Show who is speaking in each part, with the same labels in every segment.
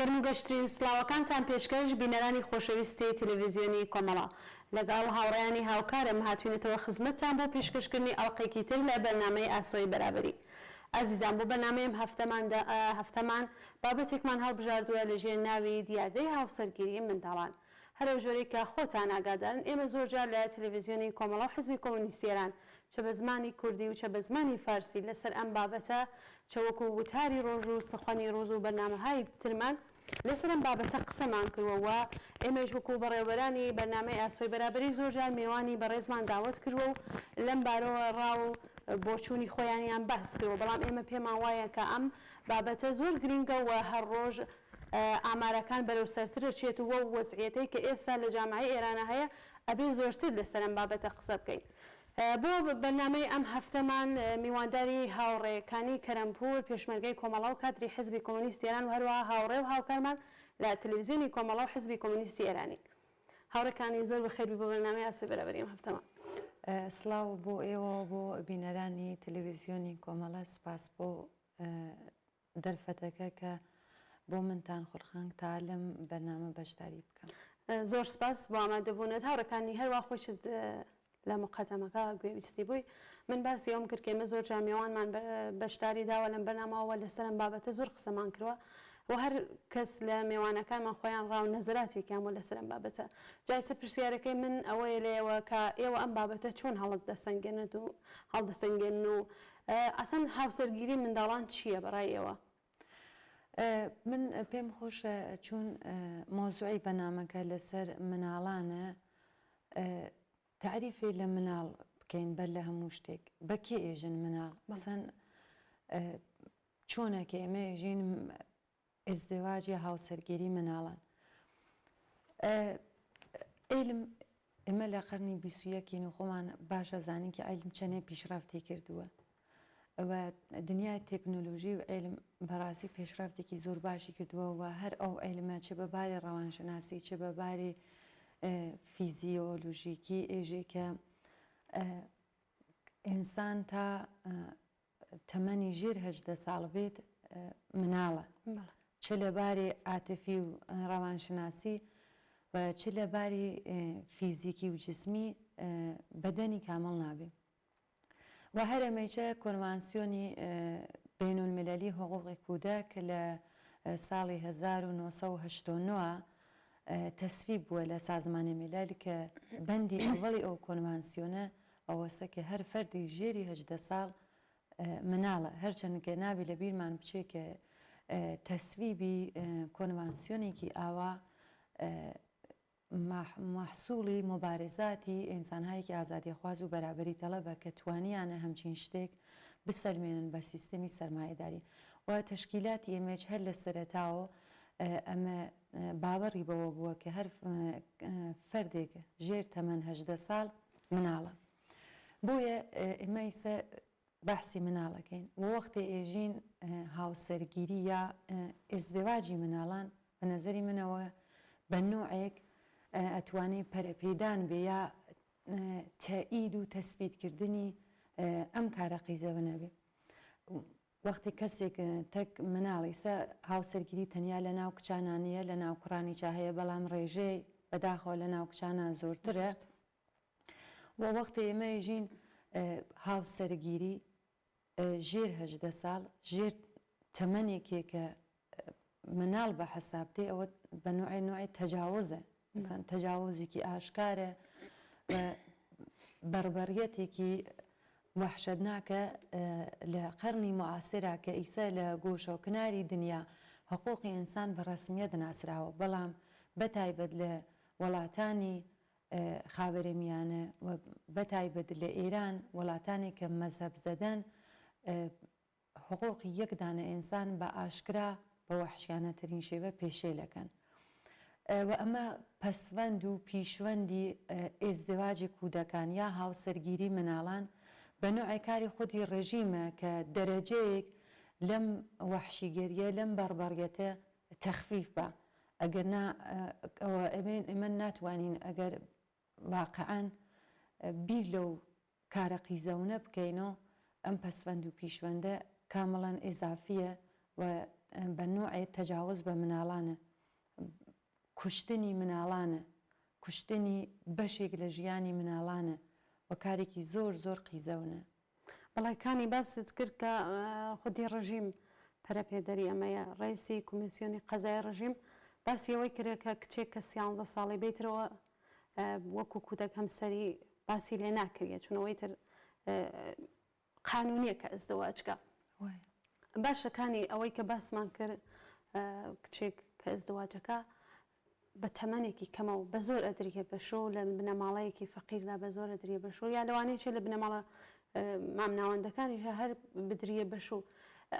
Speaker 1: گەرم و گەشترین سڵاوەکانتان پێشکەش بینەرانی خۆشەویستی تەلەڤیزیۆنی کۆمەڵە. لەگەڵ هاوڕێیانی هاوکارم هاتوینەتەوە خزمەتتان بۆ پێشکەشکردنی ئەڵقەیەکی تر لە بەرنامەی ئاسۆی بەرابەری. ئازیزان بۆ بەرنامەی ئەم هەفتەماندا هەفتەمان بابەتێکمان هەڵبژاردووە لە ژێر ناوی دیاردەی هاوسەرگیری منداڵان. هەر ئەو جۆرەی کە خۆتان ئاگادارن ئێمە زۆر جار لە تەلەڤیزیۆنی کۆمەڵە و حزبی کۆمۆنیستی ئێران چە بە زمانی کوردی و چە بە زمانی فارسی لە سەر ئەم بابەتە چە وەکوو وتاری ڕۆژ و سخەنی ڕۆز و بەرنامەهای ترمان لە سەر ئەم بابەتە قسەمان کردوە و ئێمەیش وەکوو بەڕێوەبەرانی بەرنامەی ئاسۆی بەرابەری زۆر جار مێوانی بەڕێزمان داوەت کردوە و لەم بارەوە ڕا و بۆچوونی خۆیانیان باس کردوە بەڵام ئێمە پێمان وایە کە ئەم بابەتە زۆر گرینگە و هەر ڕۆژ ئامارەکان بەرەو سەرتر ئەچێت و وەو وەزعیەتەی کە ئێستا لە جامعەی ئێرانا هەیە ئەبێ زۆرتر لەسەر ئەم بابەتە قسە بکەین. بۆ بەرنامەی ئەم هەفتەمان میوانداری هاوڕێ کانی کەرەمپوور پێشمەرگەی کۆمەڵە و کادری حیزبی کۆمۆنیستی ئێران و هەروەها هاوڕێ و هاوکارمان لە تەلەڤیزیۆنی کۆمەڵە و حیزبی کۆمۆنیستی ئێرانین. هاوڕێ کانی زۆر بەخێر بی بۆ بەرنامەی ئاسۆی بەرابەری ئەم هەفتەمان.
Speaker 2: سڵاو بۆ ئێوە و بۆ بینەرانی تەلەڤیزیۆنی کۆمەڵە سپاس بۆ دەرفەتەکە کە بۆ منتان خولقاند تا لەم بەرنامە بەشداری بکەم.
Speaker 1: زۆر سپاس بۆ ئامادەبوونت هاوڕێکانی هەروا خۆشت لە موقەدەمەکە گوێبیستی بووی من باسی ئەوم کرد کە ئێمە زۆر جار مێوانمان بەشداری داوە لەم بەرنامەوە لەسەر ئەم بابەتە زۆر قسەمان کردوە و هەر کەس لە مێوانەکانمان خۆیان ڕا و نەزەراتێکیان بووە لەسەر ئەم بابەتە جا ئێستا پرسیارەکەی من ئەوەیە لێیەوە کە ئێوە ئەم بابەتە چۆن هەڵتدەسەنگێنن و هەڵدەسەنگێنن و ئەسڵەن هاوسەرگیری منداڵان چییە بەڕای ئێوە؟
Speaker 2: من پێم خۆشە چوون مەوزوعی بەنامەکە لەسەر مناڵانە تەعریفێ لە مناڵ بکەین بەر لە هەموو شتێک بە کێ ئێژن مناڵ مەسەن چۆنە کە ئێمە ئێژین ئیزدواج یا هاوسەرگیری مناڵان عیلم ئێمە لە قەرنی بیست و یەکین و خۆمان باش ئەزانین کە عیلم چەنێ پیشڕەفتی کردووە و دنیای تێکنۆلۆژی و عیلم بەڕاستی پێشڕەفتێکی زۆر باشی کردووە و هەر ئەو عیلمە چ بە باری ڕەوانشناسی چ بە باری فیزیۆلۆژیکی ئێژێ کە ئینسان تا تەمەنی ژێر 18 ساڵ بێت مناڵە چ لە باری عاتفی و ڕەوانشناسی و چ لە باری فیزیکی و جسمی بەدەنی کامڵ نابێ و هەر ئەمەیچە کۆنوانسیۆنی بەینولمیلەلی حقوقی کودەک لە ساڵی 1989 تەسویب بووە لە سازمانی میلل کە بەندی ئەوەڵی ئەو کۆنوانسیۆنە ئەوەسە کە هەر فەردی ژێری 18 ساڵ مناڵە هەرچەند کە نابی لە بیرمان بچێ کە تەسویبی کۆنوانسیۆنێکی ئاوا مەحسوڵی موبارزاتی ئینسانهایەکی ئازادیخواز و بەرابەری تەڵەبە کە توانیانە هەمچین شتێک بسەلمێنن بە سیستەمی سەرمایەداری و تەشکیلاتی ئێمەیش هەر لە سەرەتاوە ئەمە باوەڕی بەوە بووە کە هەر فەردێک ژێر تەمەن 18 ساڵ مناڵە بۆیە ئێمە ئیسە بەحسی مناڵ ئەکەین و وەختێ ئێژین هاوسەرگیری یا ئیزدواجی مناڵان بە نەزەری منەوە بە نوعێک ئەتوانێ پەرەپێدان بێ یا تەئید و تەسبیت کردنی ئەم کارە قیزەونە بێ. وەختێ کەسێک تەک مناڵ ئیسە هاوسەرگیری تەنیا لە ناو کچانا نییە لە ناو کوڕانیشا هەیە بەڵام ڕێژەی بەداخەوە لە ناو کچانا زۆرترە. و وەختێ ئێمە ئێژین هاوسەرگیری ژێر 18 ساڵ ژێر تەمەنێکێ کە مناڵ بە حەساب دێ ئەوە بە نوعێ نوعێ تەجاوزە مەسەن تەجاوزێکی ئاشکارە و بەڕبەڕیەتێکی وەحشەتناکە لە قەرنی معاسرا کە ئیسە لە گۆشە و کناری دنیا حقوقی ئینسان بە ڕەسمیەت ناسراوە بەڵام بە تایبەت لە وەڵاتانی خاوەرمیانە و بەتایبەت لە ئێران وڵاتانێک کە مەزهەب زەدەن حقوقی یەک دانە ئینسان بە ئاشکرا بە وەحشیانەترین شێوە پێشێل ئەکەن و ئەمە پەسوەند و پیشوەندی ئێزدواجی کودەکان یا هاوسەرگیری مناڵان بە نوعێ کاری خودی ڕژیمە کە دەرەجەیەک. لەم وەحشیگەریە لەم بەڕبەڕیەتە تەخفیف با ئەگەر نا ئەوە ئێمە ناتوانین ئەگەر واقعەن بیر لەو کارە قیزەونە بکەینۆ ئەم پەسفەند و پیشوەندە کامڵەن ئیزافیە و بە نوعێ تەجاوز بە مناڵانە کوشتنی مناڵانە کوشتنی بەشێک لە ژیانی مناڵانە و کارێکی زۆر زۆر قیزەونە.
Speaker 1: بەڵێ کانی باست کرد کە خودی ڕژیم پەرەپێدەری ئەمەیە، ڕەیسی کومیسیۆنی قەزای ڕژیم باسی ئەوەی کرد کە کچێک کە سیانزە ساڵی بێترەوە وەکو کودەک هەمسەری باسی لێ ناکریە چون ئەوەی تر قانونیە کە ئەزدەواج کە. باشە کانی ئەوەی کە باسمان کرد کچێک کە ئەزدواجەکە بە تەمەنێکی کەمەوە بە زۆر ئەدریە بە شوو لە بنەماڵەیەکی فەقیردا بە زۆر ئەدریە بە شوو یا لەوانەیە لە بنەماڵە مامناوەندەکانیشە هەر بدریە بە شوو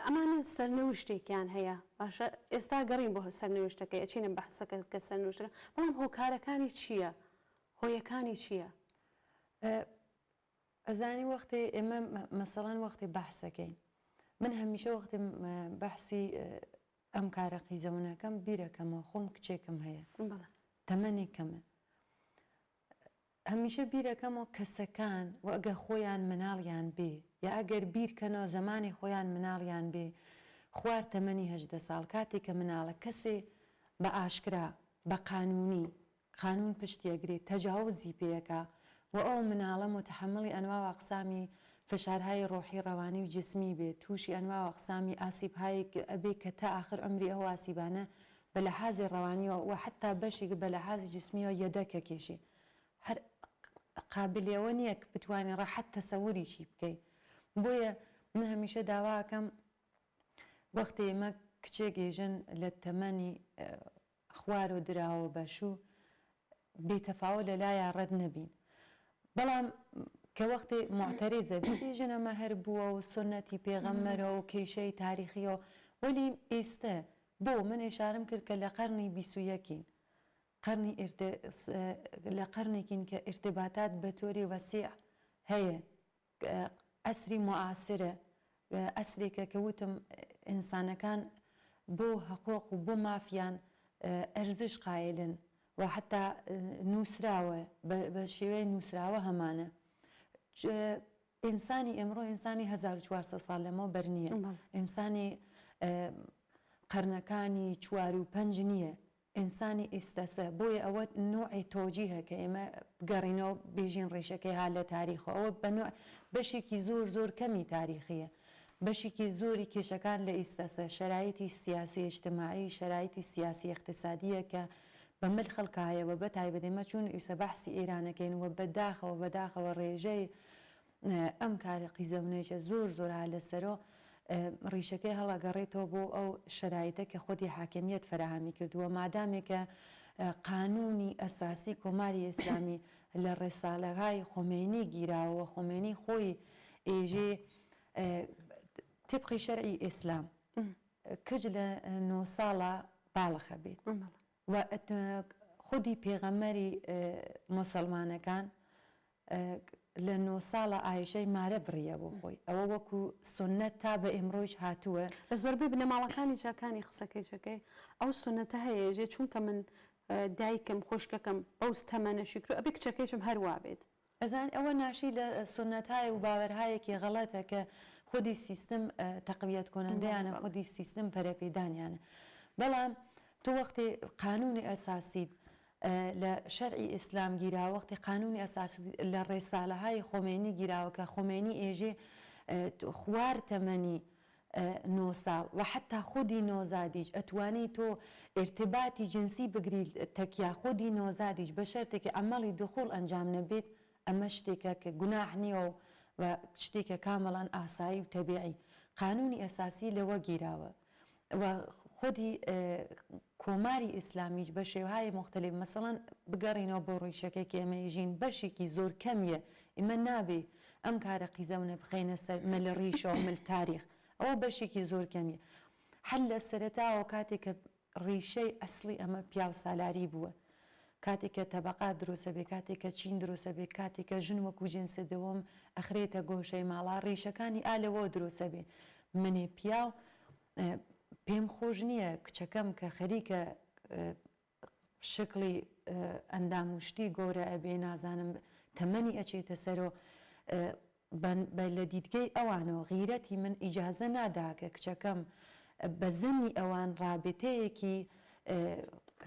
Speaker 1: ئەمانە سەرنەوشتێکیان هەیە باشە ئێستا گەڕین بۆ سەرنەوشتەکەی ئەچینە بەحسەکە کە سەرنوشتەکە بەڵام هۆکارەکانی چییە هۆیەکانی چییە؟
Speaker 2: ئەزانی وەختێ ئێمە مەسەڵەن وەختێ بەحسەکەین من هەمیشە وەختێ بەحسی ئەم کارە قیزەونەکەم بیرەکەمەوە خۆم کچێکم هەیە تەمەنی کەمە هەمیشە بیرەکەمەوە کەسەکان و ئەگەر خۆیان مناڵیان بێ یا ئەگەر بیرکەنەوە زەمانی خۆیان مناڵیان بێ خوار تەمەنی 18 ساڵ کاتێک کە مناڵە کەسێ بە ئاشکرا بە قانونی قانون پشتی ئەگرێ تەجاوزی پێ ئەکا و ئەو مناڵە موتەحەمڵی ئەنواع و ئەقسامی فشارهای ڕۆحی ڕەوانی و جسمی بێ توشی ئەنواع و ئەقسامی ئاسیبهایەک ئەبێ کە تا ئاخر عومری ئەو ئاسیبانە بە لەحازی ڕەوانیەوە و حەتا بەشێک بە لەحازی جسمیەوە یەدەک ئەکێشێ هەر قابلی ئەوە نیە کە بتوانی ڕەحەت تەسەوریشی بکەی بۆیە من هەمیشە داوا ئەکەم وەختێ ئێمە کچێک ئێژن لە تەمەنی خوارۆ دراوە بە شوو بێ تەفاوت لە لایا ڕەت نەبین بەڵام کە وەختێ موعتەریزە بی بێژن ئەمە هەر بووە و سوننەتی پێغەمبەرە و کێشەی تاریخیە و وەلی ئیستە بۆ من ئێشارەم کرد کە لە قەرنی 21ین قەرنی لە قەرنێکین کە ئیرتباتات بە تۆری وەسیع هەیە عەسری موعاسرە، عەسرێکە کە وتم ئینسانەکان بۆ هەقۆق و بۆ مافیان ئەرزش قایلن و حەتا نووسراوە بە شێوەی نووسراوە هەمانە. ئینسانی ئێمڕۆ ئینسانی 1400 ساڵ لەمەوبەر نییە، ئینسانی قەرنەکانی چوار و پەنج نییە، ئینسانی ئیستەسە بۆیە ئەوە نوعێ تەوجیهە کە ئێمە بگەڕینەوە بێژین ڕیشەکەی ها لە تاریخەوە ئەوە بە نوع بەشێکی زۆر زۆر کەمی تاریخیە بەشێکی زۆری کێشەکان لە ئیستەسە شەرایتی سیاسی ئیجتماعی شەرایتی سیاسی ئیقتسادیە کە بە مل خەڵکا هەیە وە بە تایبەت ئێمە چوون ئیسە بەحسی ئێرانەکەین وە بە داخەوە بە داخەوە ڕێژەی ئەم کارە قیزەونەیشە زۆر زۆر ها لەسەرۆ ڕیشەکەی هەڵەگەڕێتەوە بۆ ئەو شەرایتە کە خۆدی حاکمیەت فەراهەمی کردووە مادامێ کە قانونی ئەساسی کۆماری ئیسلامی لە ڕێسالەهای خۆمەینی گیراوە و خۆمەینی خۆی ئێژێ تبقی شەرعی ئیسلام کچ لە نۆ ساڵە باڵخە بێت و خودی پێغەمبەری موسڵمانەکان لە نۆ ساڵە ئایشەی مارە بڕیە بۆ خۆی ئەوە وەکو سوننەت تا بە ئیمڕۆیش هاتووە.
Speaker 1: لە زۆربەی بنەماڵەکانیشا کانی قسەکەی چەکەی ئەو سوننەتە هەیە ئێژێ چونکە من دایکم خوشکەکەم بەو تەمەنە شیکرو ئەبێ کچەکەیشم هەر وابێت.
Speaker 2: ئەزانی ئەوە ناشی لە سوننەتهای و باوەرهایەکی غەڵەتە کە خودی سیستم تەقویەت کونەندەیانە خودی سیستم پەرەپیدانیانە بەڵام تۆ وەختی قانونی ئەساسیت لە شەرعی ئیسلام گیراوە وەختی قانونی ئەساسی لە ڕێسالەهای خۆمەینی گیراوە کە خۆمەینی ئێژێ خوار تەمەنی نۆ ساڵ و حەتا خودی نۆزادیش ئەتوانی تۆ ئیرتباتی جنسی بگری تەکیا خودی نۆزادیش بە شەرتێکی عەمەڵی دخوڵ ئەنجام نەبێت ئەمە شتێکە کە گوناح نییە و و شتێکە کامەڵەن ئاسایی و تەبیعی قانونی ئەساسی لەوە گیراوە و خودی کۆماری ئیسلامیش بە شێوهای موختەلیف مەسەڵەن بگەڕینەوە بۆ ڕیشەکەی کە ئێمە ئێژین بەشێکی زۆر کەمیە ئیمە نابێ ئەم کارە قیزەونە بخەینە سەر مل ڕیشە و مل تاریخ ئەوە بەشێکی زۆر کەمیە هەر لە سەرەتاوە کاتێک کە ڕیشەی ئەسڵی ئەمە پیاوسالاری بووە کاتێک کە تەبەقات دروست ئەبێ کاتێک کە چین دروست ئەبێ کاتێک کە ژن وەکو جنس دوم ئەخرێتە گۆشەی ماڵا ڕیشەکانی ئا لەوەوە دروست ئەبێ منێ پیاو. پێم خۆش نییە کچەکەم کە خەریکە شکڵی ئەندام و شتی گەورە ئەبێ نازانم تەمەنی ئەچێتە سەرۆ بە لە دیدگەی ئەوانەوە غیرەتی من ئیجازە نادا کە کچەکەم بە زەنی ئەوان ڕابتەیەکی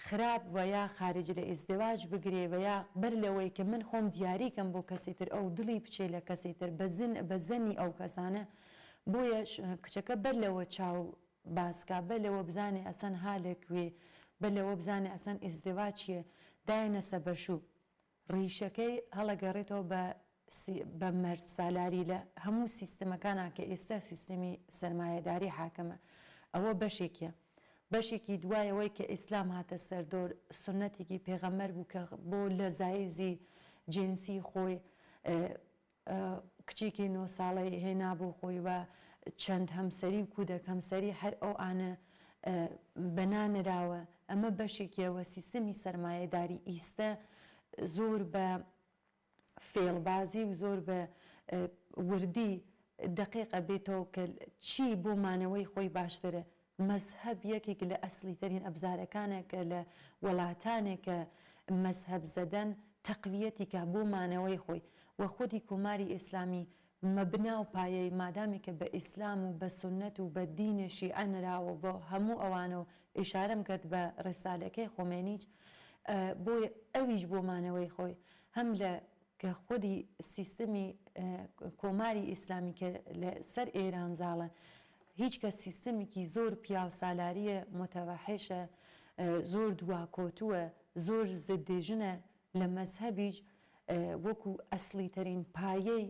Speaker 2: خراپ وە یا خارج لە ئیزدواج بگرێ وە یا بەر لەوەی کە من خۆم دیاری کەم بۆ کەسی تر ئەو دڵی بچێ لە کەسی تر بە زن بە زەنی ئەو کەسانە بۆیە کچەکە بەر لەوە چاو باس کا بەر لەوە بزانێ ئەسەن ها لە کوێ بەر لەوە بزانێ ئەسەن ئیزدواج چیە دایەنەسە بەشوو ڕیشەکەی هەڵەگەڕێتەوە بە بە مەرد سالاری لە هەموو سیستمەکانا کە ئێستا سیستمی سەرمایەداری حاکمە ئەوە بەشێکیە بەشێکی دوای ئەوەی کە ئیسلام هاتە سەر دۆر سوننەتێکی پێغەمبەر بوو کە بۆ لەزایزی جنسی خۆی کچێکی نۆ ساڵەی هێنا بۆ خۆی و چەند هەمسەری و کودەک هەمسەری هەر ئەو ئانە بەنا نراوە ئەمە بەشێکیە وە سیستەمی سەرمایەداری ئیستە زۆر بە فێڵبازی و زۆر بە وردی دەقیق ئەبێتەوە کە چی بۆ مانەوەی خۆی باشترە. مەزهەب یەکێک لە ئەسڵیترین ئەبزارەکانە کە لە وەڵاتانێک کە مەزهەب زەدەن تەقویەتی کا بۆ مانەوەی خۆی و خودی کۆماری ئیسلامی مەبنا و پایەی مادامی کە بە ئیسلام و بە سوننەت و بە دینێ شیعە نراوە و بە هەموو ئەوانە و ئیشارەم کرد بە ڕسالەکەی خومێنیچ بۆیە ئەویش بۆ مانەوەی خۆی هەم لە کە خودی سیستمی کۆماری ئیسلامی کە لە سەر ئێران زاڵە هیچ کە سیستمێکی زۆر پیاوسالاریە متوحشە زۆر دواکۆتووە زۆر زدی ژنە لە مەزهەبیش وەکو ئەسڵی ترین پایەی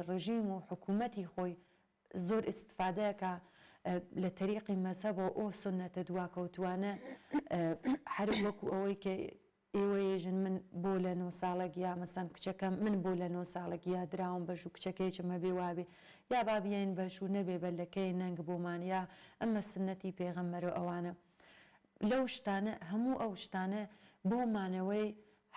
Speaker 2: ڕژیم و حکوومەتی خۆی زۆر ئیستفادە ئەکا لە تەریقی مەزهەبەوە ئەو سوننەتە دواکەوتووانە هەر وەکو ئەوەی کە ئێوە ێژن من بۆ لە نۆ ساڵەگیا مەسەن کچەکەم من بۆ لە نۆ ساڵەگیا دراوم بە ژوو کچەکەیچم هەبێ وابێ یا با بیەین بە ژوو نەبێ بە لەکەی نەنگ بۆمان یا ئەمە سنەتی پێغەمبەرو ئەوانە لەو شتانە هەموو ئەو شتانە بۆ مانەوەی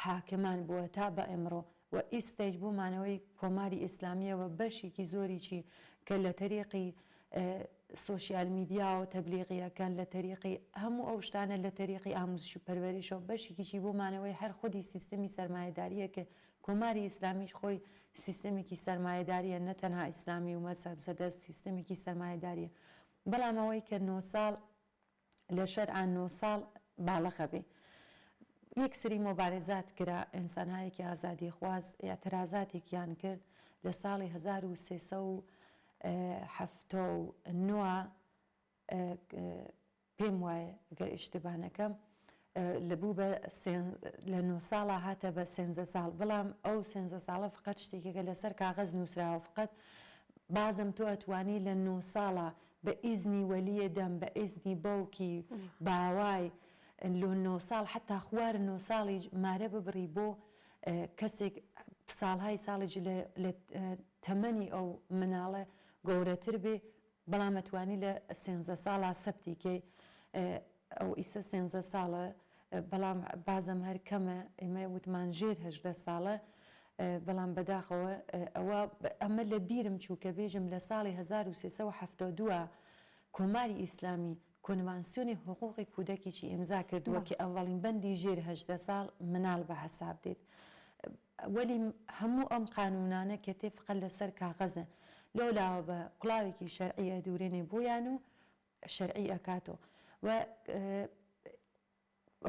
Speaker 2: حاکمان بووە تا بە ئێمڕۆ و ئیستەیش بۆ مانەوەی کۆماری ئیسلامییە و بەشێکی زۆریشی کە لە تەریقی سۆشیال میدیاوە تەبلیغی ئەکەن لە تەریقی هەموو ئەو شتانە لە تەریقی ئاموزش و پەروەریشەوە بەشێکیشی بۆ مانەوەی هەر خودی سیستمی سەرمایەدارییە کە کۆماری ئیسلامیش خۆی سیستمێکی سەرمایەدارییە نە تەنها ئیسلامی و مەزهەب زەدەست سیستمێکی سەرمایەدارییە بەڵام ئەوەی کە نۆ ساڵ لە شەرعا نۆ ساڵ باڵغ ئەبێ. یەک سری مۆبارزات کرا، ئینسانهایەکی ئازادیخواز ئیعترازاتێکیان کرد لە ساڵی 1379 پێم وایە گەر ئیشتبا نەکەم لە بوو بە لە نۆ ساڵا هاتە بە سێنزە ساڵ بەڵام ئەو سێنزە ساڵە فقط شتێکێکە لەسەر کاغەز نووسراوە فقط بازم تۆ ئەتوانی لە نۆ ساڵا بە ئیزنی وەلیێ دەم بە ئیزنی بەوکی باوای لۆ نۆ ساڵ حەتا خوار نۆ ساڵیج مارە ببڕی بۆ کەسێک ساڵهای ساڵیج لە لە تەمەنی ئەو مناڵە گەورەتر بێ بەڵام ئەتوانی لە سێنزە ساڵا سەبتی کەی ئەو ئیسە سێنزە ساڵە بەڵام بازم هەر کەمە ئێمە وتمان ژێر 18 ساڵە بەڵام بەداخەوە ئەوە ئەمە لە بیرم چوو کە بێژم لە ساڵی 1372 کۆماری ئیسلامی کۆنوانسیۆنی حقوقی کودەکیی ئیمزا کردووە کە ئەوەڵین بەندی ژێر 18 ساڵ مناڵ بە حەساب دێت وەلی هەموو ئەم قانوونانە کە تێ فقەت لەسەر کاغەزە لەو لاوە بە کوڵاوێکی شەرعی ئەدوورێنێ بۆیان و شەرعی ئەکاتۆ و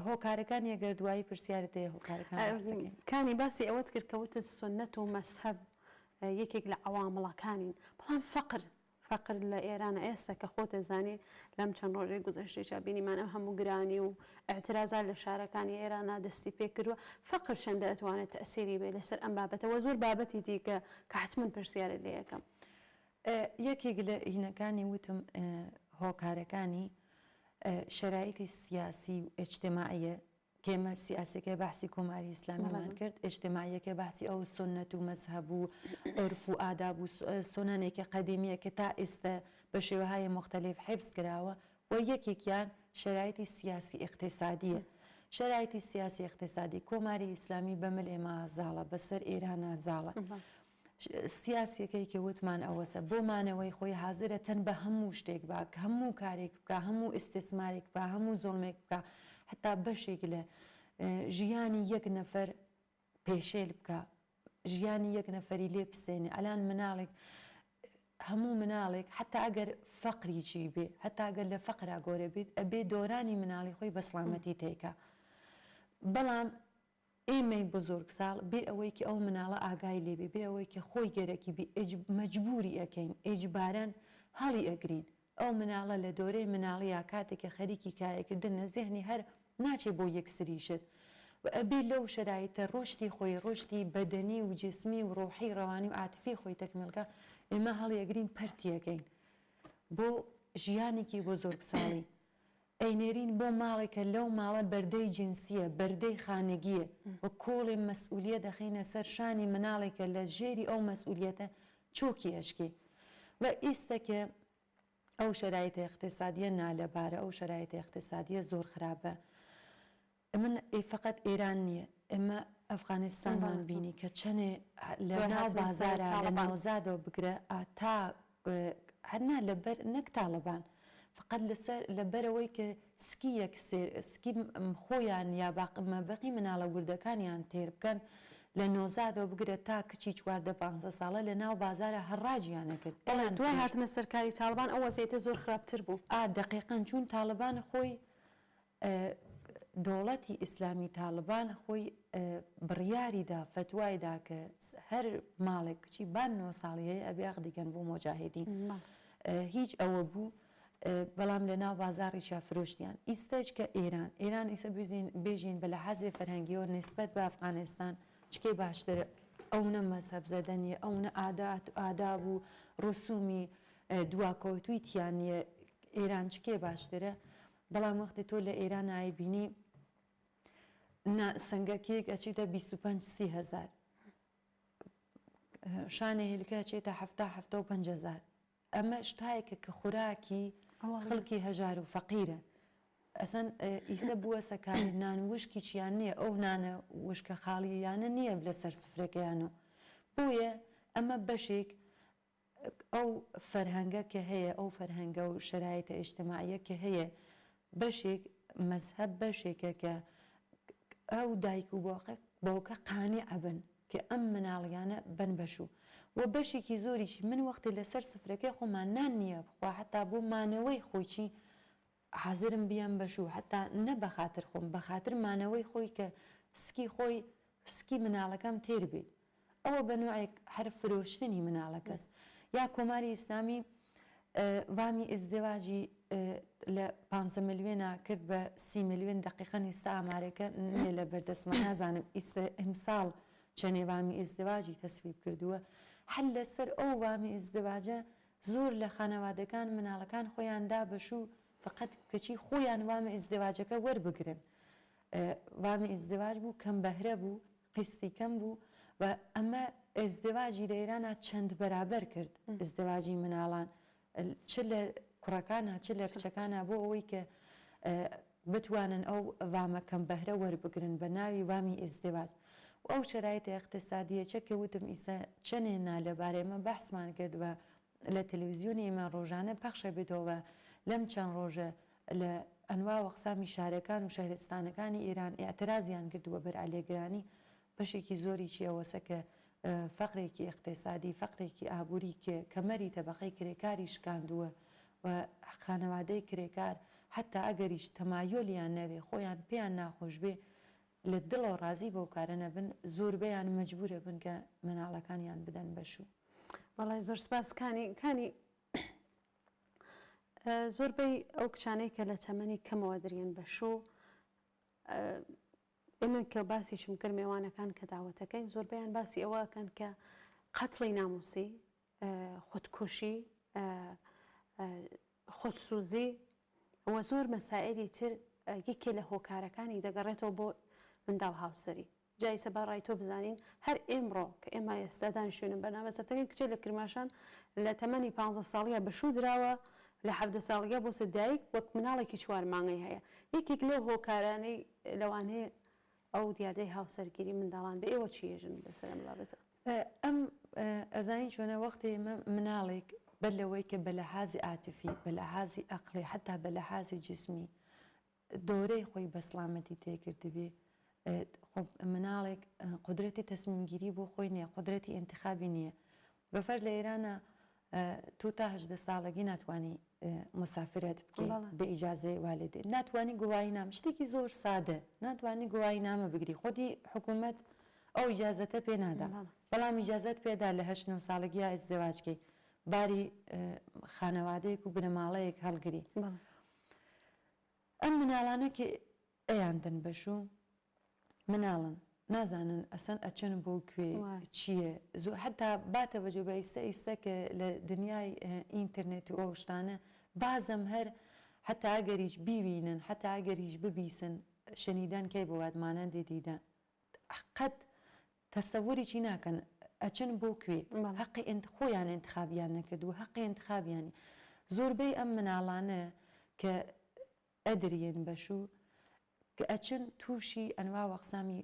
Speaker 2: هۆکارەکانی ئەگەر دوایی پرسیارت هەیە هۆکارەکان باس دەکەین.
Speaker 1: کانی باسی ئەوەت کرد کە وتت سوننەت و مەزهەب یەکێک لە عەوامڵەکانین بەڵام فەقر فەقر لە ئێرانە ئێستا کە خۆت ئەزانی لەم چەند ڕۆژەی گوزەشتەیشا بینیمان ئەم هەموو گرانی و ئیعترازات لە شارەکانی ئێرانا دەستی پێ کردووە فەقر چەندە ئەتوانێت تەئسیری بێ لەسەر ئەم بابەتە وە زۆر بابەتی دیکە کە حەتمەن پرسیارت لێ ئەکەم.
Speaker 2: یەکێک لە هینەکانی وتم هۆکارەکانی شەرایتی سیاسی و ئیجتماعیە کە ئێمە سیاسیەکەی بەحسی کۆماری ئیسلامیمان کرد ئیجتماعیەکەی بەحسی ئەو سوننەت و مەزهەب و عورف و ئاداب و سونەنێکی قەدیمیە کە تا ئیستە بە شێوەهای موختەلیف حیفز کراوە و یەکێکیان شەرایتی سیاسی ئیقتیسادیە شەرایتی سیاسی ئیقتیسادی کۆماری ئیسلامی بە مل ئێمە زاڵە بەسەر ئێرانا زاڵە. سیاسیەکەی کە وتمان ئەوەسە بۆ مانەوەی خۆی حازرە تەن بە هەموو شتێک با هەموو کارێک بکا هەموو ئیستیسمارێک بکا هەموو زوڵمێک بکا حەتا بەشێک لە ژیانی یەک نەفەر پێشێل بکا ژیانی یەک نەفەری لێ بسێنێ ئەلان مناڵێک هەموو مناڵێک حەتا ئەگەر فەقریشی بێ حەتا ئەگەر لە فەقرا گۆرە بیت ئەبێ دۆرانی مناڵی خۆی بە سڵامەتی تێکا بەڵام ئێمەی بزۆرگساڵ بێ ئەوەی کە ئەو مناڵە ئاگای لێ بێ بێ ئەوەی کە خۆی گەرەکی بی مەجبوری ئەکەین ئیجبارەن هەڵی ئەگرین ئەو مناڵە لە دۆرەی مناڵیا کاتێ کە خەریکی کایەکردنە زێهنی هەر ناچێ بۆ یەک سری شت و ئەبێ لەو شەرایتە ڕوشدی خۆی ڕوشدی بەدەنی و جسمی و ڕۆحی ڕەوانی و عاتفی خۆی تەکمیل کا ئێمە هەڵی ئەگرین پەرتی ئەکەین بۆ ژیانێکی بزۆرگساڵی ئەینێرین بۆ ماڵێک کە لەو ماڵە بەردەی جنسیە بەردەی خانەگیە و کۆڵێ مەسئولیەت ئەخەینە سەر شانی مناڵێک کە لە ژێری ئەو مەسئولیەتە چۆکی ئەشکێ و ئیستە کە ئەو شەرایتە ئیقتسادیە نالەبارە ئەو شەرایتە ئیقتسادیە زۆر خراپە من فەقەت ئێران نییە ئێمە ئەفغانستانمان بینی کە چەنێ لە ناو بازارا لە نەوزادەوە بگرە تا هەر نا لەبەر نەک تاڵبان فقط لەسەر لەبەرەوەی کە سکی یەک سکی خۆیان یا باقی مەبەقی مناڵە وردەکانیان تێر بکەن لە نۆزادەوە بگرە تا کچی 14 15 ساڵە لە ناو بازارە هەڕاجیان ئەکرد
Speaker 1: بەڵێ دوای هاتنە سەرکاری تاڵبان ئەو وەزعیەتە زۆر خراپتر بوو.
Speaker 2: ئا دەقیقەن چوون تاڵبان خۆی دەوڵەتی ئیسلامی تاڵبان خۆی بڕیاری دا فەتوای دا کە هەر ماڵێک کچی بان نۆ ساڵی هەیە ئەبێ عەقدی کەن بۆ مۆجاهیدین هیچ ئەوە بوو بەڵام لە ناو بازاڕیشا فرۆشتیان ئیستەش کە ئێران ئێران ئیسە بزین بێژین بە لەحازێ فەرهەنگیەوە نسبەت بە ئەفغانستان چکێ باشترە ئەونە مەزهەب زەدە نیە ئەونە عادات ئاداب و ڕسومی دواکەوتووی تیا نیە ئێران چکێ باشترە بەڵام وەختی تۆ لە ئێران ئایبینی نا سنگەکیەک ئەچیتە 25 سی هەزار شانێ هێلکە ئەچێتە 70 75 هەزار ئەمە شتایەکە کە خوراکی خەڵکی هەژار و فەقیرە ئەسەن ئیسە بووەسە کاری نان وشکی چیان نییە ئەو نانە وشکە خاڵییانە نییە لەسەر سفرەکەیان و بۆیە ئەمە بەشێک ئەو فەرهەنگە کە هەیە، ئەو فەرهەنگە و شەرایتە ئیجتماعیە کە هەیە، بەشێک مەزهەب بەشێکە کە ئەو دایک و باوکە قانع ئەبن کە ئەم مناڵیانە بەن بە شوو و بەشێکی زۆریشی من وەختی لەسەر سفرەکەی خۆمان نان نییە بخوا حەتا بۆ مانەوەی خۆیی حازرم بیەم بە شوو حەتا نە بە خاتر خۆم بە خاتر مانەوەی خۆی کە سکی خۆی سکی مناڵەکەم تێر بیت ئەوە بە نوعێک هەر فرۆشتنی مناڵەکەس یا کۆماری ئیسلامی وامی ئیزدواجی لە پانزە ملیۆنا کرد بە سی ملیۆن دەقیقەن ئیستا ئامارەکە نییە لە بەردەستما نازانم ئیستا ئیمساڵ چەنێ وامی ئیزدواجی تەسویب کردووە هەر لەسەر ئەو وامی ئیزدواجە زۆر لە خانەوادەکان مناڵەکان خۆیان دا بە شوو فقط کەچی خۆیان وامی ئیزدواجەکە وەربگرن وامی ئیزدواج بوو کەم بەهرە بوو قیستی کەم بوو و ئەمە ئیزدواجی لە ئێرانا چەند بەرابەر کرد ئیزدواجی مناڵان چ لە کوڕەکانا چ لە کچەکانا بۆ ئەوەی کە بتوانن ئەو وامە کەم بەهرە وەربگرن بە ناوی وامی ئیزدواج و ئەو شەرایتە ئیقتسادیە چە کە وتم ئیسە چەنێ نالەبارە ئێمە بەحسمان کرد و لە تەلەویزیۆنی ئێمە ڕۆژانە پەخشە بێتەوە لەم چەند ڕۆژە لە ئەنوا و ئەقسامی شارەکان و شەهرستانەکانی ئێران ئیعترازیان کردووە بەر عەلێگرانی، بەشێکی زۆریشی ئەوەسە کە فەقرێکی ئیقتێسادی، فەقرێکی ئابووری کە کەمەری تەبەقەی کرێکاری شکاندووە و خانەوادەی کرێکار حەتتا ئەگەریش تەمایۆلیان نەبێ، خۆیان پێیان ناخۆش بێ، لە دڵەوە ڕازی بەو کارە نەبن، زۆربەیان مەجبوورە بن کە مناڵەکانیان بدەن بە شوو.
Speaker 1: بەڵێ زۆر سپاس کانی کانی. زۆربەی ئەو کچانەی کە لە تەمەنی کەمەوە دریەن بە شوو ئێمە کە باسیشم کرد مێوانەکان کە داوەتەکەین زۆربەیان باسی ئەوەکەن کە قەتڵی ناموسی خودکوشی خۆسوزی و زۆر مەسائلی تر یەکێ لە هۆکارەکانی دەگەڕێتەوە بۆ منداڵ هاوسەری جا ئیسە با ڕای تۆ بزانین هەر ئێمڕۆ کە ئێمە ئێستا دانیشتوینە بەرنامە زەبتەکەین کچێ لە کرماشان لە تەمەنی پانزە ساڵیە بە شوو دراوە لە حەڤدە ساڵیە بۆسە دایک وەک مناڵێکی چوار مانگەی هەیە یەکێک لەو هۆکارانەی لەوانەیە ئەو دیاردەی هاوسەرگیری منداڵان بێ ئێوە چی ئێژن لەسەر ئەم بابەتە؟
Speaker 2: ئەم. ئەزانی چۆنە وەختێ ئێمە مناڵێک بەر لەوەی کە بە لەحازی عاتفی بە لەحازی ئەقڵی حەتا بە لەحازی جسمی دۆرەی خۆی بە سڵامەتی تێکردبێ خۆ مناڵێک قودرەتی تەسمیمگیری بۆ خۆی نییە قودرەتی ئینتخابی نییە بە فەرز لە ئێرانە تۆ تا 18 ساڵەگی ناتوانی مسافرەت بکەی بە ئیجازەی والدین ناتوانی گوایی نامە شتێکی زۆر سادە ناتوانی گوایی نامە بگری خودی حکوومەت ئەو ئیجازەتە پێ نادا بەڵام ئیجازەت پێدا لە هەشت نۆ ساڵەگیا ئیزدواج کەی باری خانەوادەیەک و بنەماڵەیەک هەڵگری ئەم مناڵانە کە ئەیاندەن بە شوو مناڵن نازانن ئەسەن ئەچن بۆ کوێ چییە زۆ حتا با تەوەجۆ بە ئیستە ئیستە کە لە دنیای ئینترنێت و ئەو شتانە بازم هەر حتا ئەگەریش بیوینن حتا ئەگەریش ببیسن شنیدەن کەی بواد مانەندی دیدەن قەت تەسەوریی ناکەن ئەچن بۆ کوێ هەقی خۆیان ئینتخابیان نەکردووە هەقی ئینتخابیان زۆربەی ئەم مناڵانە کە ئەدریێن بە شوو کە ئەچن تووشی ئەنوا و ئەقسامی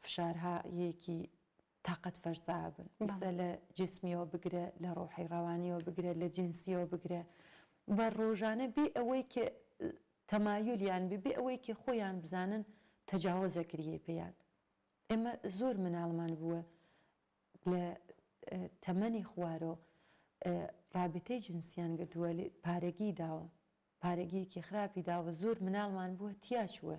Speaker 2: فشارها یەکی تاقەت فەرسا ئەبن ئیسە لە جسمیەوە بگرە لە ڕۆحی ڕەوانیەوە بگرە لە جنسیەوە بگرە و ڕۆژانە بێ ئەوەی کە تەمایولیان بێ بێ ئەوەی کە خۆیان بزانن تەجاوز ئەکریێ پێیان ئێمە زۆر مناڵمان بووە لە تەمەنی خوارۆ ڕابتەی جنسیان گرتووە پارەگی داوە پارەگیەکی خراپی داوە زۆر مناڵمان بووە تیا چووە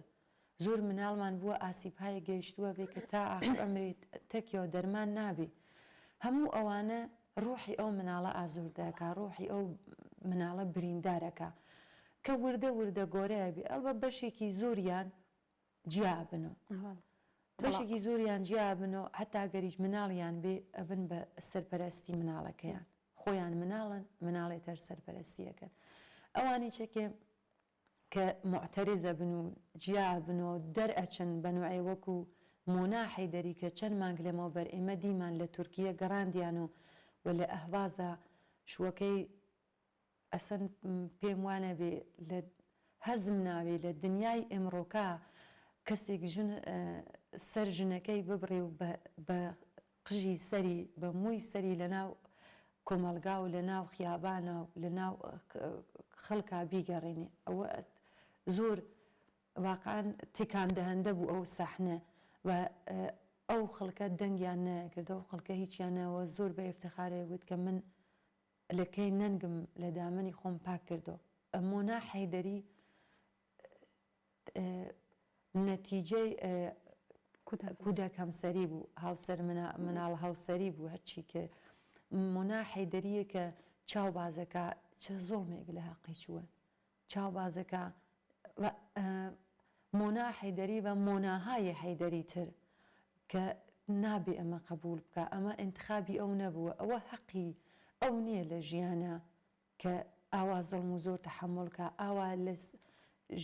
Speaker 2: زۆر مناڵمان بووە ئاسیبهایەک گەیشتووە بێ کە تا ئاخر عومری تەکیەوە دەرمان نابی هەموو ئەوانە ڕوحی ئەو مناڵە ئازوردە ئەکا ڕوحی ئەو مناڵە بریندار ئەکا کە وردە وردە گۆرە ئەبی ئەڵبە بەشێکی زۆریان جیا ئەبن و بەشێکی زۆریان جیا ئەبن و حەتا گەریش مناڵیان بێ ئەبن بە سەرپەرەستی مناڵەکەیان خۆیان مناڵن مناڵێ تر سەرپەرەستی ئەکەن ئەوانی چەکێ کە موعتەرز ئەبن و جیا ئەبن و دەرئەچن بە نوعێ وەکو مۆنا حەیدەری کە چەند مانگ لەمەوبەر ئێمە دیمان لە تورکیە گەڕاندیان و و لە ئەهوازا شووەکەی ئەسەن پێم وانەبێ لە هەزم ناوێ لە دنیای ئێمڕۆکە کەسێک ژن سەر ژنەکەی ببڕێ و بە قژی سەری بە مووی سەری لە ناو کۆمەڵگا و لە ناو خیابانە و لە ناو خەڵکا بیگەڕێنێ ئەوە زۆر واقعەن تکاندەهەندە بوو ئەو سەحنە و ئەو خەڵکە دەنگیان نەکرد ئەو خەڵکە هیچیان نەوە زۆر بە ئیفتخارێ وت کە من لەکەی نەنگم لە دامەنی خۆم پاک کردۆ. مۆنا حەیدەری نەتیجەی کودەک هەمسەری بوو، هاوسەر مناڵ هاوسەری بوو هەرچی کە مۆنا حەیدەریە کە چاو بازەکە چ زوڵمێک لە هەقی چووە چاو بازەکە مۆنا حەیدەری و مۆناهای حەیدەری تر کە نابێ ئەمە قەبووڵ بکا ئەمە ئینتخابی ئەو نەبووە ئەوە هەقی ئەو نییە لە ژیانا کە ئاوا زوڵم و زۆر تەحەموڵ کا ئاوا لە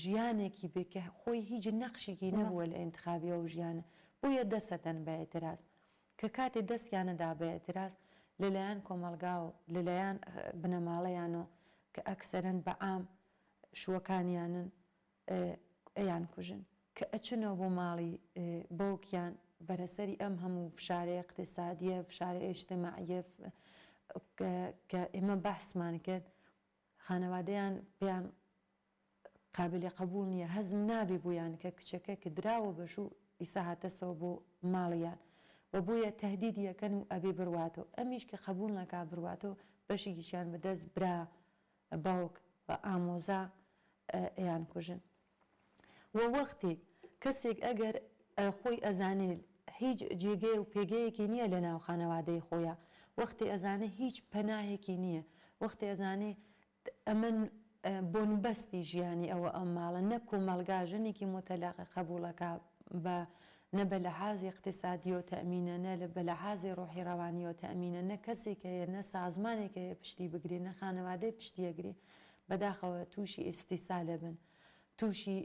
Speaker 2: ژیانێکی بێ کە خۆی هیچ نەقشێکی نەبووە لە ئینتخابی ئەو ژیانە بۆیە دەسەدەن بە ئیعتراز کە کاتێ دەستیانەدا بە ئیعتراز لەلایەن کۆمەڵگا و لەلایەن بنەماڵەیانەوە کە ئەکسەرەن بە عام شووەکانیانن ئەیانکوژن کە ئەچنەوە بۆ ماڵی باوکیان بەرەسەری ئەم هەموو فشارە ئیقتیسادیە فشارە ئیجتماعیە کە ئێمە بەحسمان کرد خانەوادەیان پێیان قابلی قبول نییە هەزم نابێ بۆیان کە کچەکە کە دراوە بە شوو ئیسا هاتەسەوە بۆ ماڵیان و بۆیە تهدیدی ئەکەن و ئەبێ بڕواتەوە ئەمیش کە قبول نەکا بڕواتەوە بەشێکیشیان بەدەست برا باوک و ئامۆزا ئەیانکوژن و وەختێک کەسێک ئەگەر خۆی ئەزانێ هیچ جێگەیە و پێگەیەکی نییە لە ناو خانەوادەی خۆیا وەختێ ئەزانێ هیچ پەناهێکی نییە وەختێ ئەزانێ ئەمن بۆنبەستی ژیانی ئەوە ئەم ماڵە نە کۆمەڵگا ژنێکی موتەلەقە قەبوڵەکا بە نە بە لەحازی ئیقتیسادیەوە تەئمینە نە بە لەحازی ڕۆحی ڕەوانیەوە تەئمینە نە کەسێک هەیە نە سازمانێک هەیە پشتی بگرێ نە خانەوادەی پشتی ئەگرێ بەداخەوە تووشی ئیستیسال ئەبن تووشی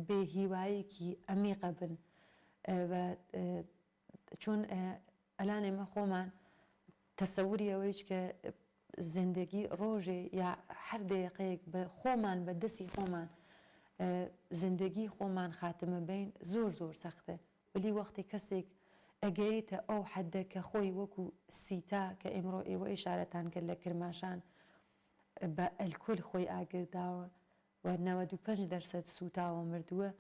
Speaker 2: بێ هیوایەکی عەمیق ئەبن و چون ئەلان ئێمە خۆمان تەسەوری ئەوەیچ کە زندگی ڕۆژێ یا هەر دەیقەیەک بە خۆمان بە دەسی خۆمان زندگی خۆمان خاتمە بین زۆر زۆر سەختە ولی وەختی کەسێک ئەگەیتە ئەو حەدە کە خۆی وەکو سیتا کە ئیمڕۆ ئێوە ئیشارەتان کرد لە کرماشان بە ئەلکۆل خۆی ئاگر داوە و 95 دەرسەد سووتاوە مردووە،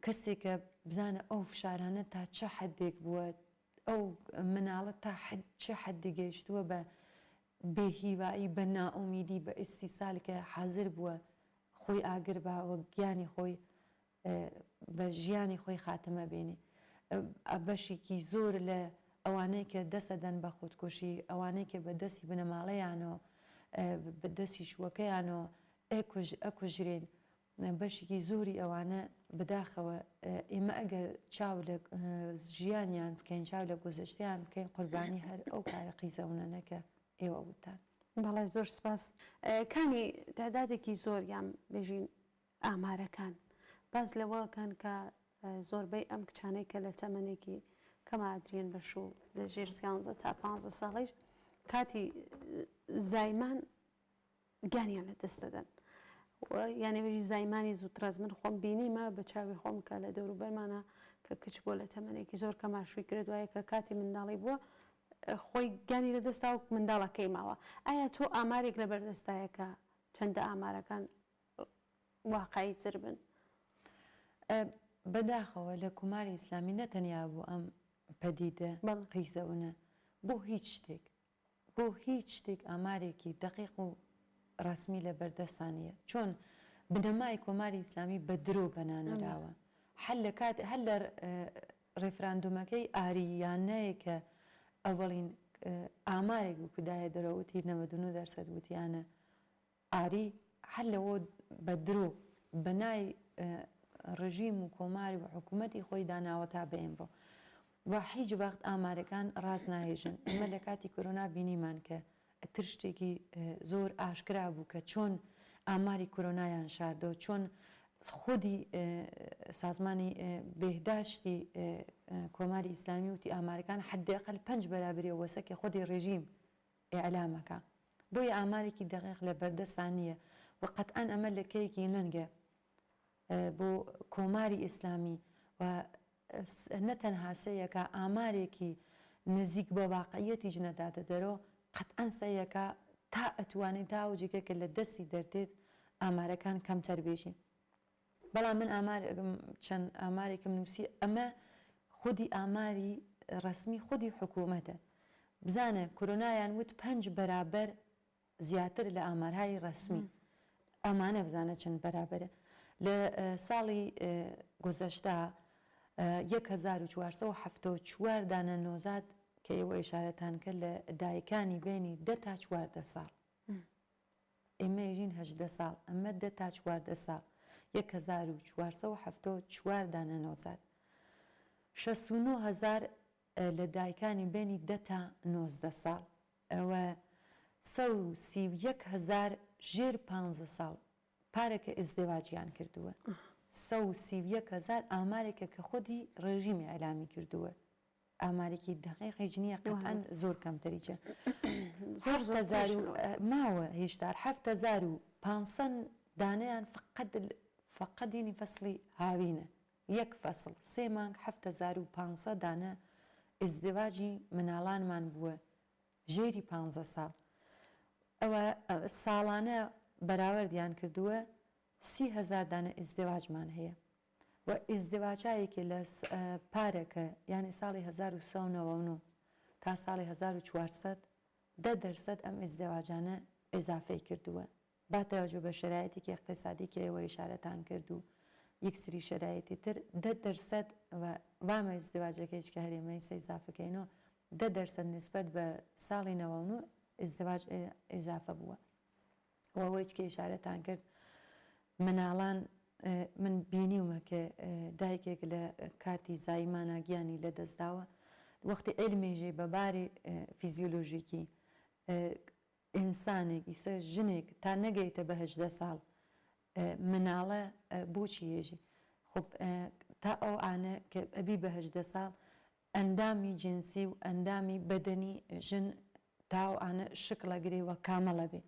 Speaker 2: کەسێکە بزانە ئەو فشارانە تا چ حەدێک بووە، ئەو مناڵە تا حەد چ حەدی گەیشتووە بە بێ هیوایی، بە نائومیدی، بە ئیستیسال کە حازر بووە خۆی ئاگر با و گیانی خۆی بە ژیانی خۆی خاتمە بێنێ. بەشێکی زۆر لە ئەوانەی کە دەست ئەدەن بە خۆدکوشی، ئەوانەی کە بە دەستی بنەماڵەیانەوە، بە دەستی شووەکەیانەوە ئەکوژرێن، بەشێکی زۆری ئەوانە بەداخەوە ئێمە ئەگەر چاو لە ژیانیان بکەین، چاو لە گوزەشتەیان بکەین، قوربانی هەر ئەو کارە قیزەونەنە کە ئێوە وتتان.
Speaker 1: بەڵێ زۆر سپاس. کانی تعدادێکی زۆر یان بێژین ئامارەکان باس لەوە کەن کە زۆربەی ئەم کچانەی کە لە تەمەنێکی کەما ئەدرێن بە شوو لە ژێر سیانزە تا پانزە ساڵیش کاتی زایمان گیانیان لە دەست دەدەن یانێ بژی زایمانی زووترەز من خۆم بینیمە بە چاوی خۆم کە لە دەوروبەرمانە کە کچ بۆ لە تەمەنێکی زۆر کەما شووی کرد دوایە کە کاتی منداڵی بووە خۆی گیانی لە دەستا و منداڵەکەی ماوە ئایا تۆ ئامارێک لە بەردەستایە کە چەندە ئامارەکان واقعی تر بن؟
Speaker 2: بەداخەوە لە کوماری ئیسلامی نە تەنیا بۆ ئەم پەدیدە قیزەونە بۆ هیچ شتێک بۆ هیچ شتێک ئامارێکی دەقیق و ڕەسمی لە بەردەستا نییە. چۆن بنەمای کۆماری ئیسلامی بە درۆ بەنا نراوە. هەر لە کات هەر لە ڕێفراندومەکەی ئاری یان نەیە کە ئەوەڵین ئامارێک بوو کە دایە دەرەوە وتی 99 دەرسەد وتیانە ئاری هەر لەوە بە درۆ بەنای ڕژیم و کۆماری و حکوومەتی خۆی داناوە تا بە ئێمڕۆ و هیچ وەخت ئامارەکان ڕاست ناهێژن. ئێمە لە کاتی کۆرۆنا بینیمان کە ئەتر شتێکی زۆر ئاشکرا بوو کە چۆن ئاماری کۆرۆنایان شاردەوە، چۆن خودی سازمانی بێهداشتی کۆماری ئیسلامی وتی ئامارەکان حەدەقەل پەنج بەرابری ئەوەسە کە خودی ڕژیم ئیعلام ئەکا. بۆیە ئامارێکی دەقیق لە بەردەستا نییە و قەتعەن ئەمە لەکەیەکی نەنگە بۆ کۆماری ئیسلامی و نە تەنها سەیەکا ئامارێکی نزیک بە واقعیەتیش نەداتە دەرۆ، قەتعەن سەیەکا تا ئەتوانێ تا ئەو جێگە کە لە دەستی دەردێت ئامارەکان کەمتر بێژی. بەڵام من ئامارێکم چەند ئامارێکم نووسی ئەمە خودی ئاماری ڕەسمی خودی حکوومەتە بزانە کۆرۆنایان وت پەنج بەرابەر زیاتر لە ئامارهای ڕەسمی ئەمانە بزانە چەند بەرابەرە لە ساڵی گوزەشتە 1474 دانە نۆزاد کە ئێوە ئیشارەتان کرد لە دایکانی بینی دە تا 14 ساڵ ئێمە ئێژین 18 ساڵ ئەمە دە تا 14 ساڵ 1474 دانە نەوزاد 69 هەزار لە دایکانی بینی دە تا 19 ساڵ ئەوە 131 هەزار ژێر 15 ساڵ پارەکە ئیزدواجیان کردووە 131 هەزار ئامارێکە کە خودی ڕێژیمی ئیعلامی کردووە ئامارێکی دەقیقیش نییە قەتعەن زۆر کەمتریچە زۆر هەزار و ماوە هیشتار 7500 دانەیان فقط فقط یعنی فەسڵی هاوینە یەک فەسڵ سێ مانگ 7500 دانە ئیزدواجی مناڵانمان بووە ژێری پانزە ساڵ ئەوە ساڵانە بەراوردیان کردووە 30 هەزار دانە ئیزدواجمان هەیە و ئیزدواجایەکی لە پارەکە یانی ساڵی 1399 تا ساڵی 1400 10% ئەم ئیزدواجانە ئیزافەی کردووە با تەوەجو بە شەرایتێکی ئیقتیسادی کە ئێوە ئیشارەتان کرد و یەکسری شەرایتی تر 10% و وامە ئیزدواجەکەیش کە هەرێمە ئیسە ئیزافە کەینەوە 10% نسبەت بە ساڵی 99 ئیزدواج ئیزافە بووە و ئەوەیش کە ئیشارەتان کرد مناڵان من بینیومە کە دایکێک لە کاتی زایمانا گیانی لە دەستداوە وەختی عیلمێژێ بە باری فیزیۆلۆژیکی ئینسانێک ئیسە ژنێک تا نەگەیتە بە 18 ساڵ مناڵە بۆچی هێژی خب تا ئەو ئانە کە ئەبی بە 18 ساڵ ئەندامی جنسی و ئەندامی بەدەنی ژن تا ئەو ئانە شکڵ ئەگرێ و کامڵ ئەبێ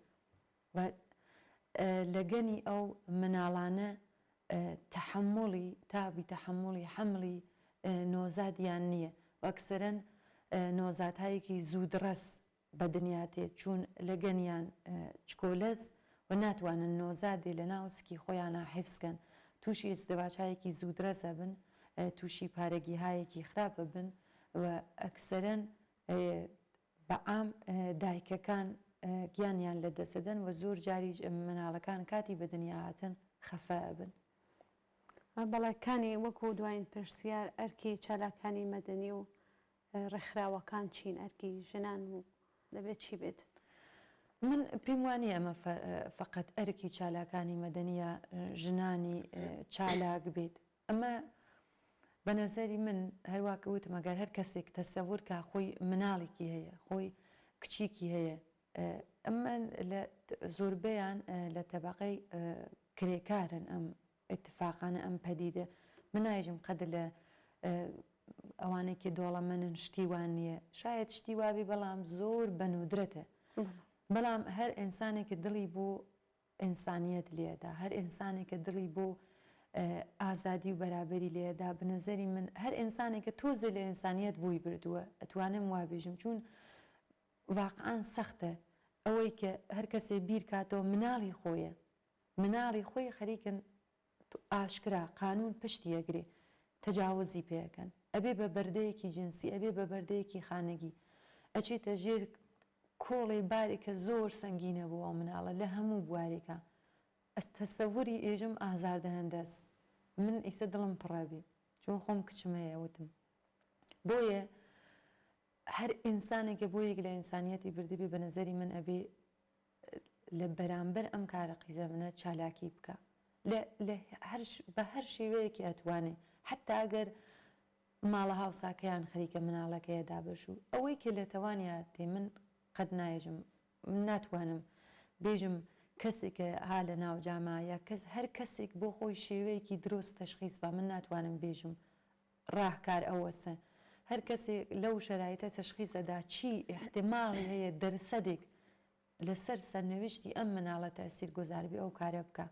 Speaker 2: و لەگەنی ئەو مناڵانە تەحەموڵی تابی تەحەموڵی حەمڵی نۆزادیان نییە. و ئەکسەرەن نۆزادهایەکی زوودڕەس بە دنیا تێت چوون لەگەنیان چکۆلەس و ناتوانن نۆزادێ لە ناو سکی خۆیانا حیفز کەن تووشی ئیزدواجهایەکی زوودرەس ئەبن تووشی پارەگیهایەکی خراپ ئەبن و ئەکسەرەن بە عام دایکەکان گیانیان لە دەس ئەدەن و زۆر جاریش مناڵەکان کاتی بە دنیا هاتن خەفە ئەبن.
Speaker 1: بەڵێ کانی وەکوو دواین پرسیار ئەرکی چالاکانی مەدەنی و ڕێکخراوەکان چین؟ ئەرکی ژنان و دەبێت چی بێت؟
Speaker 2: من پێم وا نییە ئەمە فەقەت ئەرکی چالاکانی مەدەنی یا ژنانی چالاک بێت. ئەمە بە نەزەری من هەروا کە وتم ئەگەر هەر کەسێک تەسەور کا خۆی مناڵێکی هەیە، خۆی کچیکی هەیە، ئەمە لە زۆربەیان لە تەبەقەی کرێکارن ئەم ئیتفاقانە ئەم پەدیدە من نایژم قەد لە ئەوانەی کە دۆڵەمەنن شتی وان نییە شاید شتی وابی بەڵام زۆر بە نودرەتە بەڵام هەر ئینسانێک دڵی بۆ ئینسانیەت لێدا هەر ئینسانێک دڵی بۆ ئازادی و بەرابەری لێدا بنەزەری من هەر ئینسانێکە تۆزێ لە ئینسانیەت بووی بردووە ئەتوانم وا بێژم چون واقعا سەختە ئەوەی کە هەر کەسێ بیر کاتەوە مناڵی خۆیە مناڵی خۆی خەریکن ئاشکرا قانون پشتی ئەگرێ تەجاوزی پێ ئەکەن ئەبێ بە بەردەیەکی جنسی ئەبێ بە بەردەیەکی خانەگی ئەچێتە ژێر کۆڵێ بارێکە زۆر سەنگینە بۆ ئەو مناڵە لە هەموو بوارێکا ئەس تەسەوری ئێژم ئازاردەهەندەس من ئیسە دڵم پڕەبێ چون خۆم کچم هەیە وتم بۆیە هەر ئینسانێکە بۆیەک لە ئینسانیەتی بردبێ بە نەزەری من ئەبێ لە بەرامبەر ئەم کارە قیزەونە چالاکی بکا لە لە هەر بە هەر شێوەیەکی ئەتوانێ حەتا ئەگەر ماڵە هاوساکەیان خەریکە مناڵەکەیە دابەشوو ئەوەی کە لە تەوانیا تێ من قەت نایەژم من ناتوانم بێژم کەسێک کە ها لە ناو جاما یا کەس هەر کەسێک بۆ خۆی شێوەیەکی درۆست تەشخیس با من ناتوانم بێژم ڕاهکار ئەوەسە هەر کەسێ لەو شەرایتە تەشخیس ئەدا چی ئیحتماڵی هەیە دەرسەدێک لە سەر سەرنەویشتی ئەم مناڵە تەئسیر گۆزار بێ ئەو کارە بکا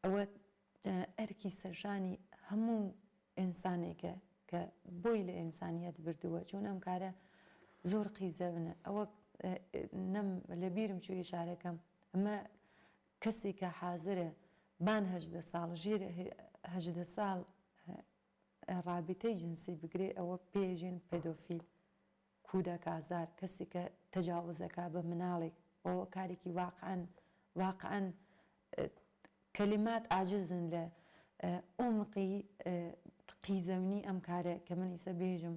Speaker 2: ئەوە ئەرکی سەرشانی هەموو ئینسانێکە کە بۆی لە ئینسانیەت بردووە چون ئەم کارە زۆر قیزەونە ئەوە نەم لە بیرم چوو ئیشارەکەم ئەمە کەسێک کە حازرە بان 18 ساڵ ژیر 18 ساڵ ڕابیتەی جنسی بگرێ ئەوە پێژێن پێدۆفیل کودەک ئازار کەسێک کە تەجاوز ئەکا بە مناڵێک ئەوە کارێکی واقعەن واقعەن کەلیمات عاجزن لە عومقی قیزەونی ئەم کارە کە من ئیسە بێژم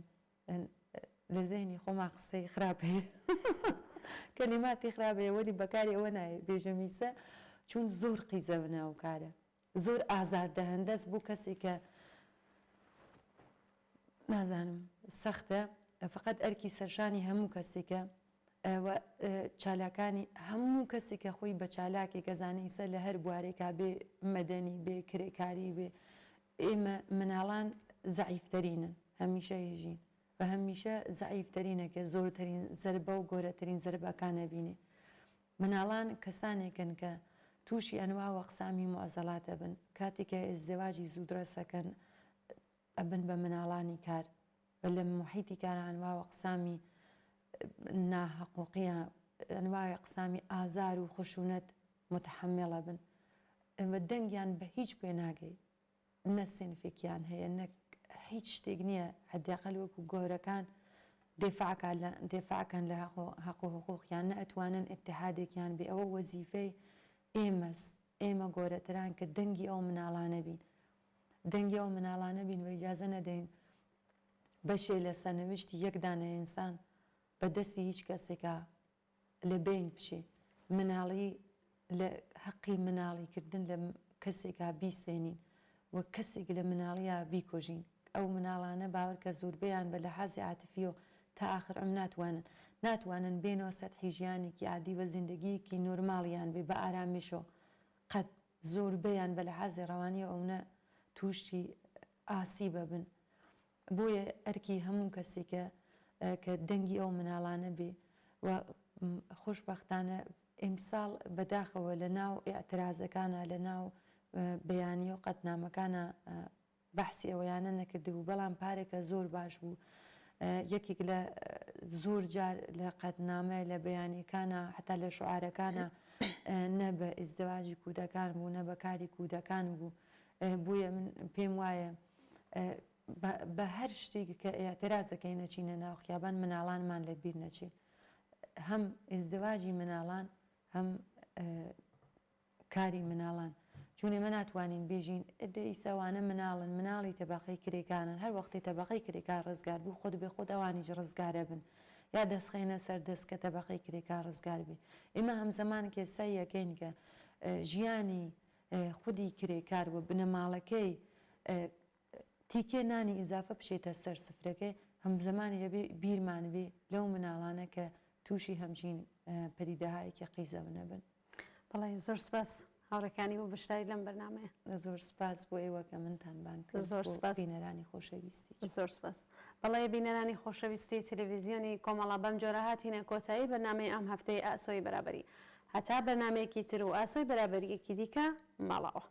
Speaker 2: لە زێنی خۆما قسەی خراپ هەیە کەلیماتی خراپ هەیە وەلی بەکاری ئەوە نایە بێژم ئیسە چون زۆر قیزەونە ئەو کارە زۆر ئازاردەهەندەس بۆ کەسێک کە نازانم سەختە فقط ئەرکی سەرشانی هەموو کەسێکە و چالاکانی هەموو کەسێک کە خۆی بە چالاکێک ئەزانێ ئیسە لە هەر بوارێکا بێ مەدەنی بێ کرێکاری بێ ئێمە مناڵان زەعیفتەرینن هەمیشە هێژین و هەمیشە زەعیفتەرینە کە زۆرترین زەربە و گۆرەترین زەربەکان ئەبینێ مناڵان کەسانێکن کە تووشی ئەنوا و ئەقسامی موعزەڵات ئەبن کاتێک کە ئیزدواجی زوودڕەس ئەکەن ئەبن بە مناڵانی کار و لە موحیتی کارا ئەنوا و ئەقسامی ناحقوقیە ئەنواع ئەقسامی ئازار و خشونەت متحمل ئەبن و دەنگیان بە هیچ کوێ ناگەی نە سینفێکیان هەیە نە هیچ شتێک نییە حدیقل وەکو گۆرەکان دفاع لە دفاع کەن لە حەق و حقوقیان نە ئەتوانن ئیتحادێکیان بێ ئەوە وەزیفەی ئێمەس ئێمە گۆرەتران کە دەنگی ئەو مناڵانە بین دەنگی ئەو مناڵانە بین و ئیجازە نەدەین بەشێ لە سەرنویشتی یەک دانە ئینسان بە دەستی هیچ کەسێکا لە بەین بچێ مناڵی لە هەقی مناڵی کردن لە کەسێکا بیسێنین و کەسێک لە مناڵیا بیکوژین ئەو مناڵانە باوەرکە زوربەیان بە لەحازی عاتفیەوە تا ئاخر عومر ناتوانن ناتوانن بێنەوە سەتحی ژیانێکی عادی و زیندەگیەکی نۆرماڵیان بێ بە ئارامیشەوە قەت زۆربەیان بە لەحازی ڕەوانیەوە ئەونە توشی ئاسیب ئەبن بۆیە ئەرکی هەموو کەسێکە کە دەنگی ئەو مناڵانە بێ و خۆشبەختانە ئیمساڵ بەداخەوە لە ناو ئیعترازەکانا لە ناو بەیانیە و قەتنامەکانا بەحسی ئەوەیانە نەکردبوو بەڵام پارێکە زۆر باش بوو. یەکێک لە زۆر جار لە قەتنامە لە بەیانەکانە حتا لە شعارەکانە نە بە ئیزدواجی کودەکان بوو نە بە کاری کودەکان بوو بۆیە من پێم وایە بە هەر شتێک کە ئیعترازەکەی نەچینە ناو خیابان مناڵانمان لە بیر نەچێ هەم ئیزدواجی مناڵان هەم کاری مناڵان چون ئێمە ناتوانین بێژین دە ئیسە وانە مناڵن مناڵی تەبەقەی کرێکارن هەر وەختی تەبەقەی کرێکار ڕزگار بوو خود بێ خود ئەوانیش ڕزگارە بن یا دەستخەینە سەر دەست کە تەبەقەی کرێکار ڕزگار بێ ئێمە هەمزەمان کە سەی ئەکەین کە ژیانی خودی کرێکار و بنەماڵەکەی تیکێ نانی ئیزافە بچێتە سەر سفرەکەی هەمزەمانیش ئەبێ بیرمان بێ لەو مناڵانە کە تووشی هەمچین پەدیدەهایەکی قیزەونە بن.
Speaker 1: بەڵێ زۆر سپاس هاوڕێکانی بۆ بەشداری لەم بەرنامەیە.
Speaker 2: زۆر سپاس بۆ ئێوە کە منتان بانگ کرد
Speaker 1: زۆر سپاس
Speaker 2: بینەرانی خۆشەویستی.
Speaker 1: زۆر سپاس. بەڵێ بینەرانی خۆشەویستی تەلەڤیزیۆنی کۆمەڵە بەم جۆرە هاتینە کۆتایی بەرنامەی ئەم هەفتەی ئاسۆی بەرابەری. هەتا بەرنامەیەکی تر و ئاسۆی بەرابەرییەکی دیکە ماڵاوا.